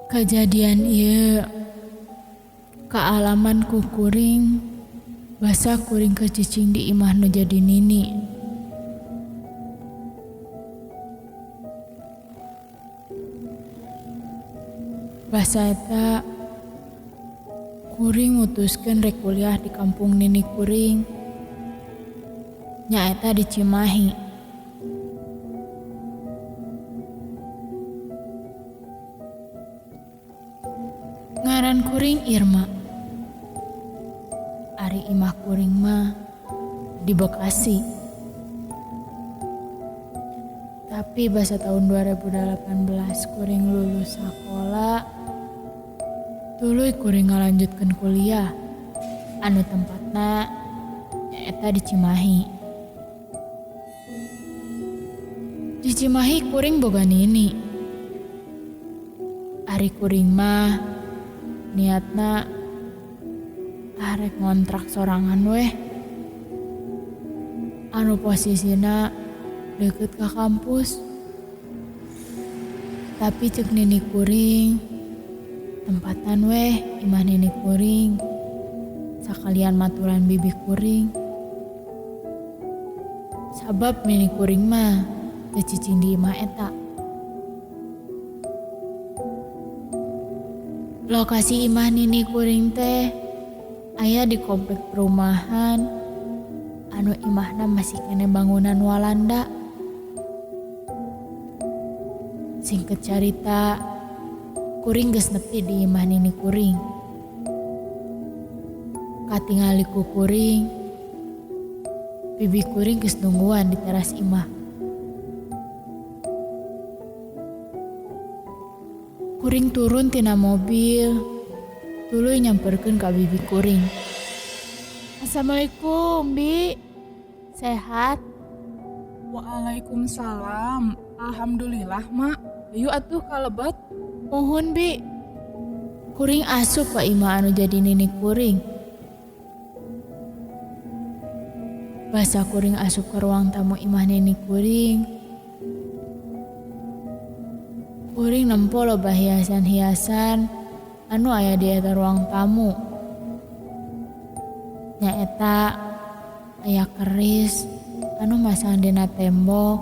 Kajadian ieu kaalaman ku kuring basa kuring keur cicing di imah nu jadi nini. Basa eta kuring mutuskeun rek kuliah di kampung nini kuring nyaeta di Cimahi. Ngaran kuring Irma. Ari imah kuring mah di Bekasi. Tapi basa tahun 2018 kuring lulus sakola, tuluy kuring ngalanjutkeun kuliah anu tempatna nyaeta di Cimahi. Di Cimahi kuring boga nini. Ari kuring mah niatna arek ngontrak sorangan weh. Anu posisina deket ka kampus. Tapi cek nini kuring, tempatan weh imah nini kuring. Sakalian maturan bibi kuring. Sabab nini kuring mah teu cicing di imah eta. Lokasi imah nini kuring teh aya di komplek perumahan anu imahna masih keneh bangunan Walanda. Singkat carita, kuring geus nepi di imah nini kuring. Katingali ku kuring, bibi kuring geus nungguan di teras imah. Kuring turun tina mobil, tuluy nyamperkeun ka bibi kuring. Assalamualaikum, Bi. Sehat? Waalaikumsalam. Alhamdulillah, Mak. Ayo atuh kalebet. Muhun, Bi. Kuring asup ka imah anu jadi nini kuring. Basa kuring asup ke ruang tamu imah nini kuring. Kuring nempo loba hiasan-hiasan anu aya di eta ruang tamu. Nyaeta aya keris anu masang dina tembok,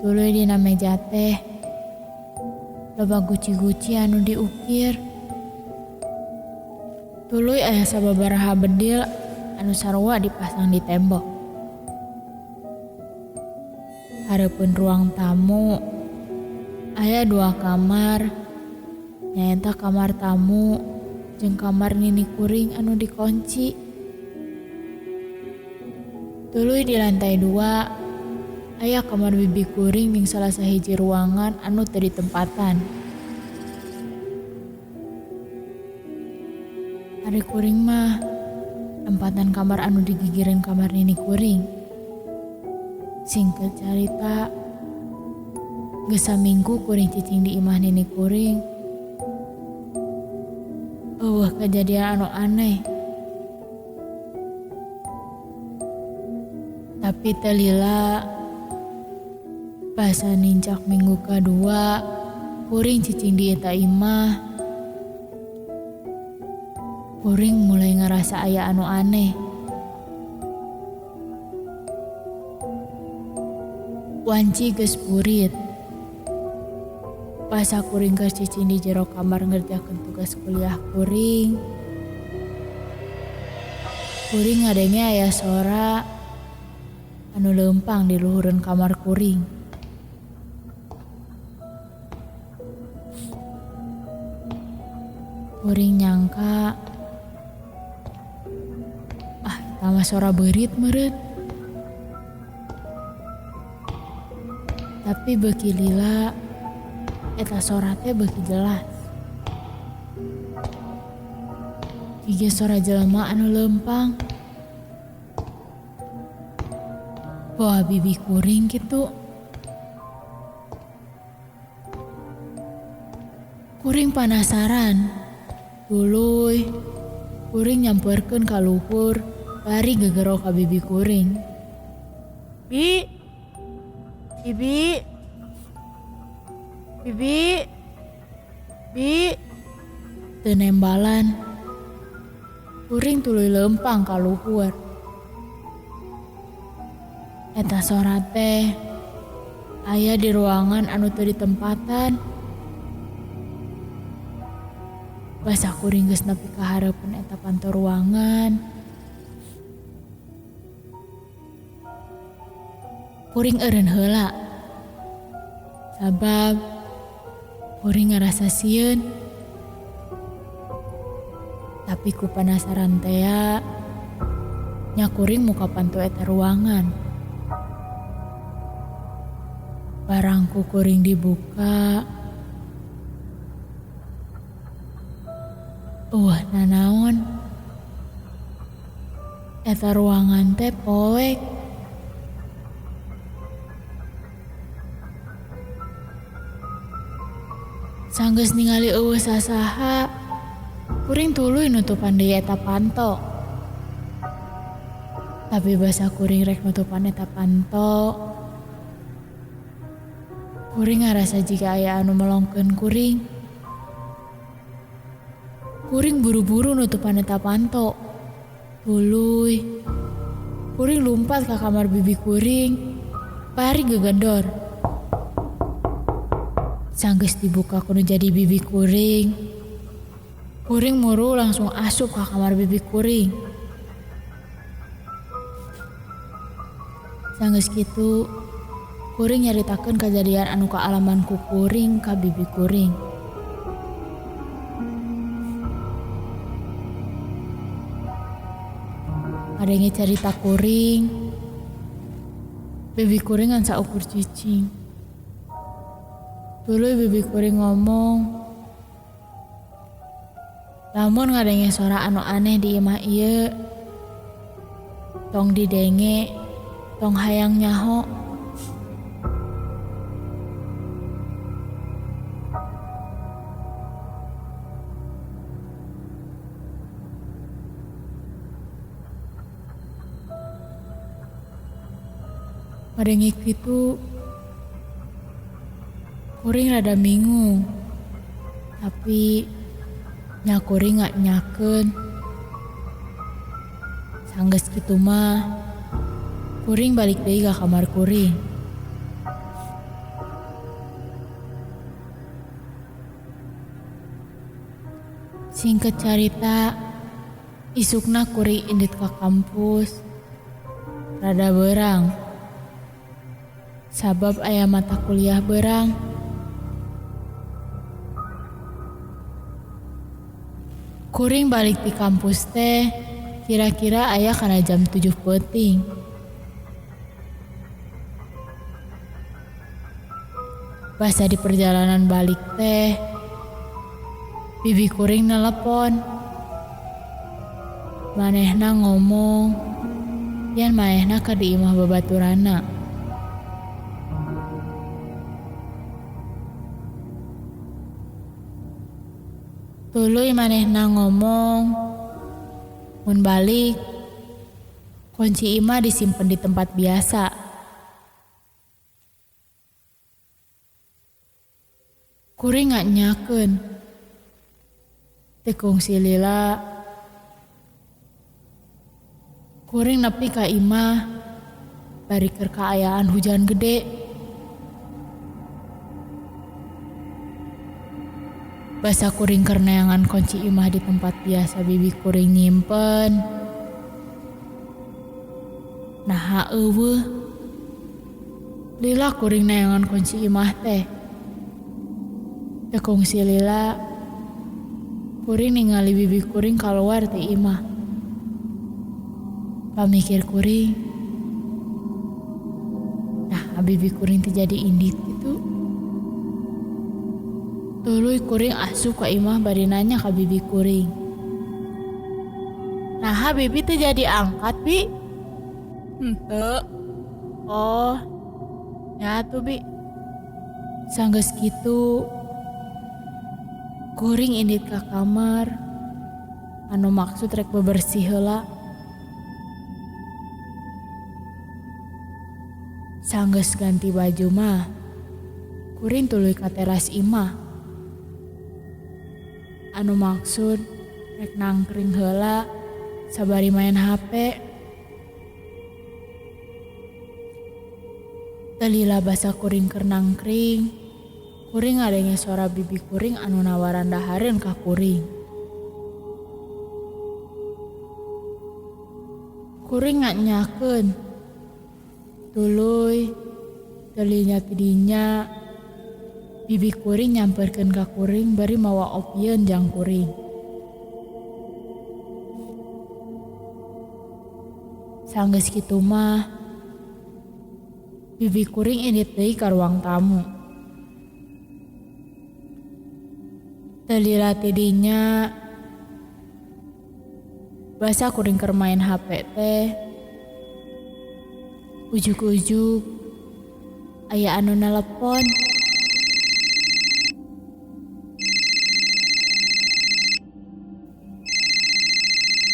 tuluy dina meja teh. Loba guci-guci anu diukir. Tuluy aya sababaraha bedil anu sarua dipasang di tembok. Hareupeun ruang tamu aya dua kamar, nyaeta kamar tamu jeung kamar nini kuring anu dikunci. Tuluy di lantai 2 aya kamar bibi kuring jeung salah sahiji ruangan anu teu ditempatan. Ari kuring mah tempatan kamar anu digigireun kamar nini kuring. Singkat carita, geus saminggu kuring cicing di imah nini kuring. Eueuh kejadian anu aneh. Tapi teu lila, basa nincak minggu kadua kuring cicing di eta imah. Kuring mulai ngerasa aya anu aneh. Wanci geus burit. Basa kuring keur cicing di jero kamar ngerjakeun tugas kuliah kuring. Kuring ngadenge aya sora anu leumpang di luhureun kamar kuring. Kuring nyangka, ah, eta mah sora beurit meureun. Tapi beuki lila eta sora teh beuki jelas. Jiga sora jelema anu leumpang. Wah, bibi kuring kitu. Kuring panasaran. Tuluy kuring nyamperkeun ka luhur bari gegero ka bibi kuring. Bi, bibi, bibi. Bi, teu nembalan. Kuring tuluy leumpang ka luhur. Eta sora teh aya di ruangan anu teu ditempatan. Basa kuring geus nepi ka hareupeun eta panto ruangan. Kuring eureun heula. Sabab kuring ngarasa sieun. Tapi ku panasaran tea nya kuring muka panto eta ruangan. Barang ku kuring dibuka. Eueuh nanaon. Eta ruangan teh poek. Sanggeus ningali eueuh sasaha, kuring tuluy nutupan deui eta panto. Tapi basa kuring rek nutupan eta panto, kuring ngarasa jiga aya anu melongkeun kuring. Kuring buru-buru nutupan eta panto. Tuluy kuring lumpat ka kamar bibi kuring, bari gegendor. Sanggeus dibuka kudu jadi bibi kuring. Kuring muru langsung asup ka kamar bibi kuring. Sanggeus kitu, kuring nyaritakeun kajadian anu kaalaman ku kuring ka bibi kuring. Ngadenge carita kuring, bibi kuring ngan saukur cicing. Tuluy bibi kuring ngomong, lamun ngadenge sora anu aneh di imah ieu, tong didenge, tong hayang nyaho. Ngadenge kitu, kuring rada bingung, tapi nya kuring nggak nyakeun. Sanggeus kitu mah, kuring balik deui ka kamar kuring. Singkat carita, isukna kuring indit ka kampus, rada berang. Sabab aya mata kuliah berang. Kuring balik di kampus teh kira-kira aya kana jam 7 peuting. Basa di perjalanan balik teh, bibi kuring nelepon. Manehna ngomong yen manehna keur di imah babaturana. Tuluy manehna ngomong, mun balik, kunci imah disimpen di tempat biasa. Kuring nggak nyakeun. Teu kungsi lila. Kuring nepi ka imah, bari keur kaayaan hujan gede. Basa kuring keur neangan kunci imah di tempat biasa bibi kuring nyimpen. Naha eueuh. Lila kuring neangan kunci imah teh. Teu kungsi lila, kuring ningali bibi kuring kaluar ti imah. Pamikir kuring, nah bibi kuring teh jadi indit gitu. Tuluy kuring asup ka imah bari nanya ka bibi kuring. Naha bibi teh jadi angkat, Bi? Henteu. Oh, nya atuh, Bi. Sanggeus kitu, kuring indit ka kamar anu maksud rek bebersih heula. Sanggeus ganti baju mah, kuring tuluy ka teras imah. Anu maksud rek nangkring heula sabari main HP. Teu lila basa kuring keur nangkring, kuring ngadenge suara bibi kuring anu nawaran dahareun ka kuring. Kuring nganyakeun. Tuluy teu lila tidinya bibi kuring nyamperkeun ka kuring bari mawa opieun jang kuring. Sanggeus kitu mah bibi kuring indit deui ka ruang tamu. Teu lila tidinya basa kuring keur main HP teh ujug-ujug aya anu nelepon.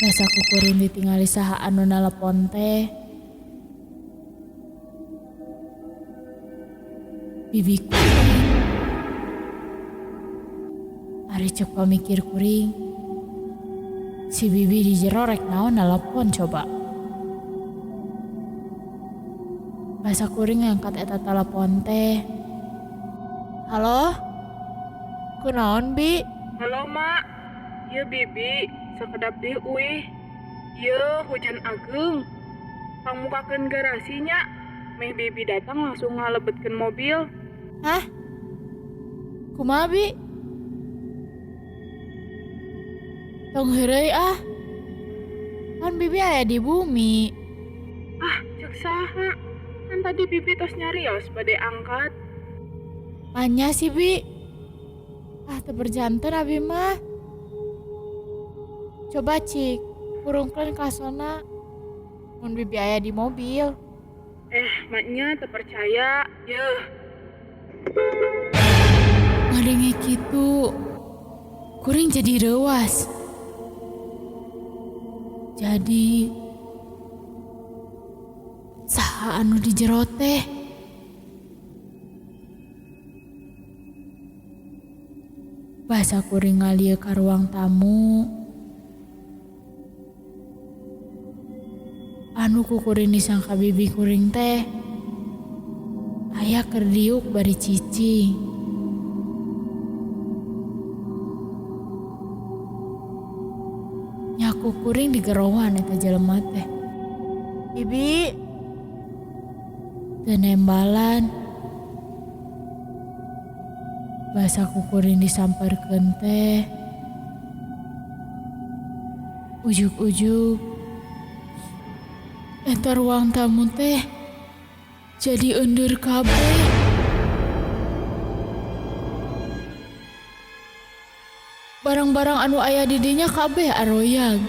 Basa ku kuring ditingali saha anu nelepon teh. Bibi kuring. Ari ceuk pamikir kuring, si bibi di jero rek naon nelepon coba. Basa kuring ngangkat eta telepon teh. Halo? Kunaon, Bi? Halo, Mak. Ieu Bibi, sakedap deui uih. Ieu hujan ageung. Pangmukakeun garasi nya. Meh Bibi datang langsung ngalebetkeun mobil. Hah? Kumaha, Bi? Tong heureuy ah. Kan Bibi aya di bumi. Ah, ceuk saha? Kan tadi Bibi tos nyarios bade angkat. Manya sih, Bi. Ah, teu berjanten abi mah. Coba cik, kurungkeun kasona. Mun Bibi aya di mobil. Maknya teu percaya. Yeuh. Ngadenge kitu, kuring jadi reuas. Jadi saha anu di jero teh? Basa kuring ngalieu ka ruang tamu. Anu ku kuring disangka bibi kuring teh aya keur diuk bari cicing. Nyaku kuring digerowan eta jelema teh. Bibi teu nembalan. Basa ku kuring disamperkeun teh. Ujug-ujug eta ruang tamu teh jadi eundeur kabeh. Barang-barang anu aya di dinya kabeh aroyag.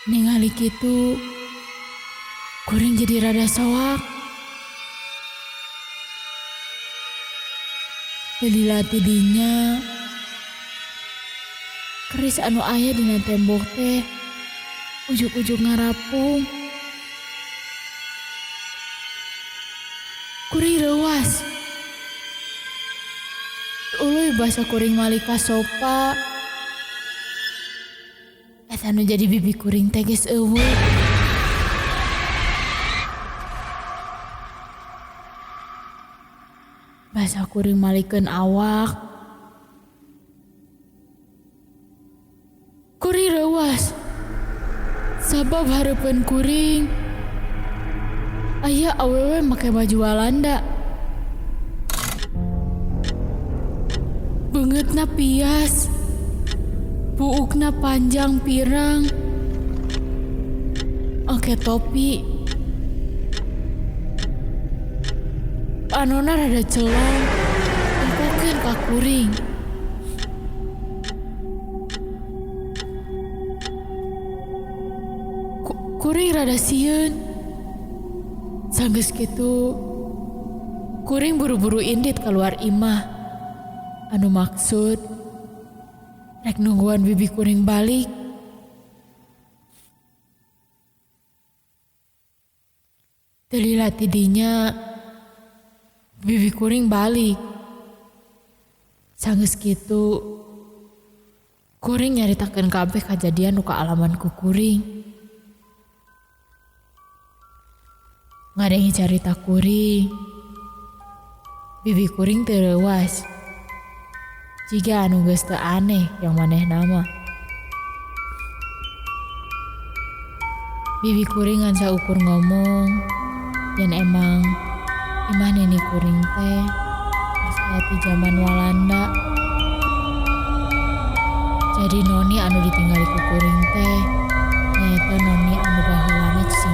Ningali kitu, kuring jadi rada soak. Lila tidinya, keris anu aya dina tembok teh ujug-ujug ngarapung. Kuring reuas. Uluy basa kuring malika sopa. Eta nu jadi bibi kuring teh geus eueuh. Basa kuring malikeun awak. Kuring reuas. Sabab hareupeun kuring aya awewe make baju Walanda. Beungeutna pias, buukna panjang pirang, oke topi, panona rada celong, empokeun ka kuring. Kuring rada sieun. Sanggeus kitu, kuring buru-buru indit keluar imah. Anu maksud rek nungguan bibi kuring balik. Teu lila tidinya bibi kuring balik. Sanggeus kitu kuring nyaritakeun kabeh kajadian nu kaalaman ku kuring. Ngadenge carita kuring, bibi kuring teu reuwas. Jiga anu geus teu aneh yang manehna mah. Bibi kuring ngan saukur ngomong yen emang imah nini kuring teh geus aya ti jaman Walanda. Jadi noni anu ditinggali ku kuring teh nyaeta noni anu baheulana cicing